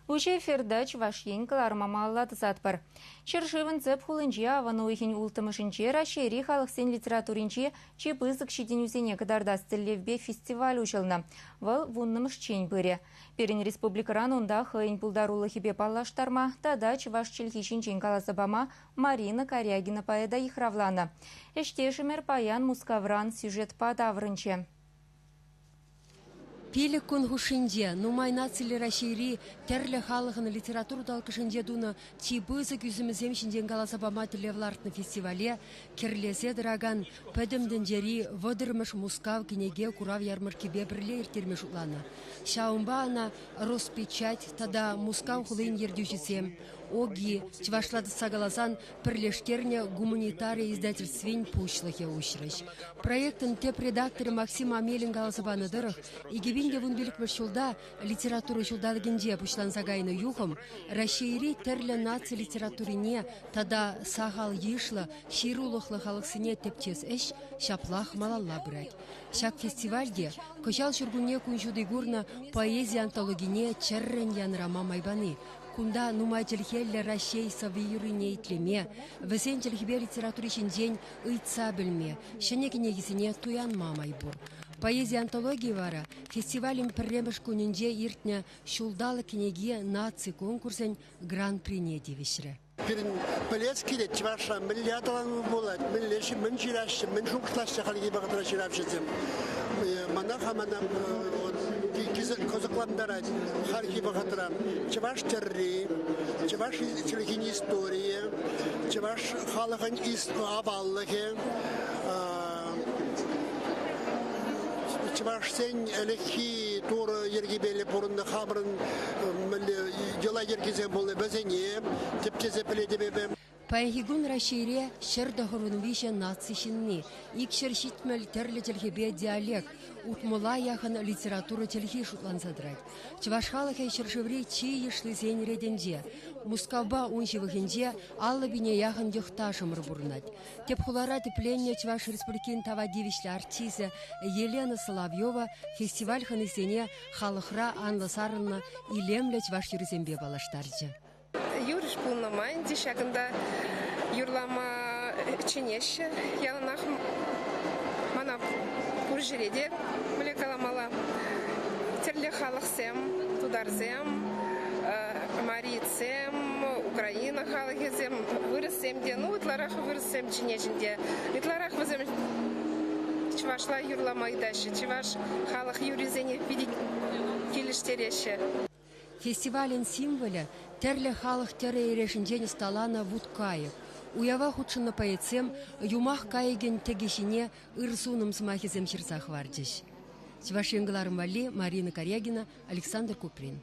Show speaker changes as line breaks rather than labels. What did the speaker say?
Уҫӑ эфирта Чӑваш Ен кӑларӑма малалла тӑсатпӑр. Ҫӗршывӑн тӗп хулинче авӑн уйӑхӗн улттӑмӗшӗнче Раҫҫейри халӑхсен литературинчи чи пысӑк ҫитӗнӳсене кӑтартас тӗллевпе фестиваль уҫӑлнӑ. Вӑл вуннӑмӗшчен пырӗ. Пирӗн республикӑран унта хӑйӗн пултарулӑхӗпе паллаштарма тата чӑваш чӗлхи ҫинчен каласа пама Марина Карягина поэта йыхравланӑ. Ӗҫтешӗмӗр паян Мускавран сюжетпа таврӑнчӗ.
Пилӗк кун хушшинче нумай нациллӗ Раҫҫейри тӗрлӗ халӑхӑн литература талккӑшӗнче тунӑ чи пысӑк ӳсӗмӗсем ҫинчен каласа пама тӗллев лартнӑ фестивале кӗрлесе тӑракан Пӗтӗм тӗнчери вӑтӑрмӗш Мускав кӗнеке курав ярмӑрккипе пӗрле ирттерме шутланӑ. Ҫавӑнпа ӑна Роспечать тата Мускав хулин ертӳҫисем, ОГИ, чӑвашла тытса каласан, пӗрлештернӗ гуманитари издательствин пуҫлӑхӗ уҫрӗҫ. Проектӑн тӗп редакторӗ Максим Амелин каласа панӑ тӑрӑх, 2015 ҫулта литература ҫулталӑкӗнче пуҫланса кайнӑ юхӑм Раҫҫейри тӗрлӗ наци литературине тата сахал йышлӑ ҫырулӑхлӑ халӑхсене тӗпчес ӗҫ ҫаплах малалла пырать. Ҫак фестивальте кӑҫал ҫуркунне кун ҫути курнӑ поэзи антологине чӗррӗн янӑрама май пани Кунта нумай чӗлхеллӗ Раҫҫей сӑвви-юррине итлеме, вӗсен чӗлхипе литератури ҫинчен ыйтса пӗлме, ҫӗнӗ кӗнекисене туянма май пур. Поэзи антологийӗ вара фестивалӗн пӗрремӗш кунӗнче иртнӗ Ҫулталӑк кӗнеки наци конкурсӗн гран-прине тивӗҫрӗ.
Пирӗн пӗлес килет, чӑвашра мӗнле аталану пулать, мӗнле мӗн ҫыраҫҫӗ, мӗн шухӑшлаҫҫӗ хальхи вӑхӑтра ҫыравҫӑсем. Мана хамана кӑсӑклантарать хальхи вӑхӑтра чӑваш тӗрри, чӑваш чӗлхин историйӗ, чӑваш халӑхӗн аваллӑхӗ, чӑвашсен ӗлӗкхи турӑ йӗркипелле пурӑннӑ хамӑрӑн мӗнле йӑла-йӗркесем пулнӑ вӗсене тӗпчесе пӗлетӗп эпӗ.
Паянхи кун Раҫҫейре 193 наци ҫынни, 270 тӗрлӗ чӗлхепе диалект, утмӑла яхӑн литература чӗлхи шутланса тӑрать. Чӑваш халӑхӗ ҫӗршыври чи йышлисен ретӗнче. Мускавпа ун ҫывӑхӗнче 50 пине яхӑн йӑхташӑмӑр пурӑнать. Тӗп хулара тӗпленнӗ Чӑваш Республикин тава тивӗҫлӗ артисчӗ Елена Соловьева фестиваль хӑнисене халӑхра анлӑ сарӑлнӑ илемлӗ чӑваш юррисемпе паллаштарчӗ.
Юрӑҫ пулнӑ май ӗнтӗ ҫакӑнта юрлама чӗнеҫҫӗ. Яланах мана пур ҫӗре те мӗнле каламалла, тӗрлӗ халӑхсем, тутарсем, марийцем, Украина халӑхӗсем, вырӑссем те, ну ытларах вырӑссем чӗнеҫ ӗнтӗ. Ытларах вӗсем чӑвашла юрлама ыйтаҫҫӗ, чӑваш халӑх юррисене питӗ килӗштереҫҫӗ.
Фестивалӗн символӗ тӗрлӗ халӑх тӗрӗ эрешӗнчен ӑсталанӑ вут-кайӑк. Уява хутшӑннӑ поэтсем юмах кайӑкӗн тӗкӗ ҫине ыр сунӑм сӑмахӗсем ҫырса хӑварчӗҫ. Чӑваш Ен кӑларӑм валли Марина Карягина, Александр Куприн.